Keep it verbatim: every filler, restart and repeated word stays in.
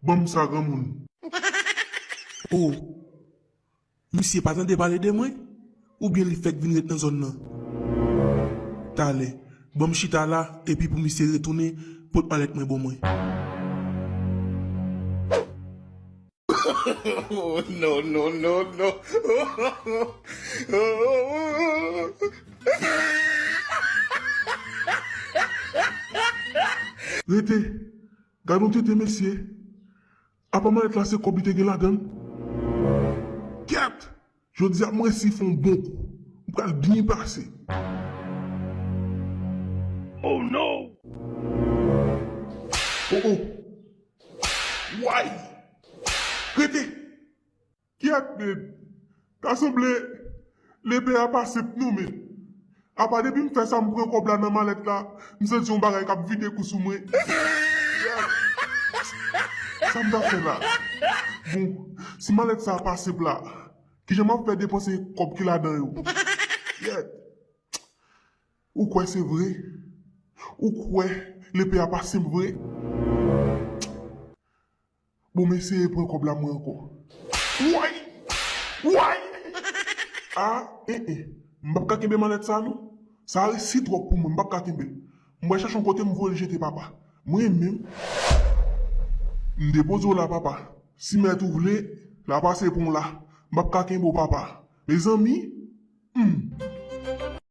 Ban m sa, granmoun. Oh, misye pa tande pale de mwen? Oubyen li fèk vin ret nan zòn nan? Talè, ban m chita la, epi pou misye retounen, pot malèt mwen ban mwen. Oh, no, no, no, no. Rete. Gad yon tete, mesye. Apa malèt la se kòb li te gen ladan l? Kèt! Jodi a mwen si fè yon bon kou. M pral byen pase. Oh no! Oh oh! Way! Rete! Kèt, men! Ta sanble lepe a pa senp non, men. Apa depi m fè sa, m pran kòb la nan malèt la, m santi yon bagay k ap vide kou sou mwen. Sa m ta fè la? Bon, si malèt sa pa senp la, kijan m ap fè depanse kòb ki ladan yo? Kèt! Ou kwè se vre? Ou kwè lepe a pa senp vre? Bon, m eseye pran kòb la mwen ankò. Woy! Woy! A, en, en. M p ap ka kenbe malèt sa, non. Sa resi twòp pou mwen, m p ap ka kenbe l. M pral chache yon kote m voye l jete, papa. Mwen menm, m depoze w la, papa. Si mèt ou vle, la pase pon la. M p ap ka kenbe w, papa. Mezanmi, hmm.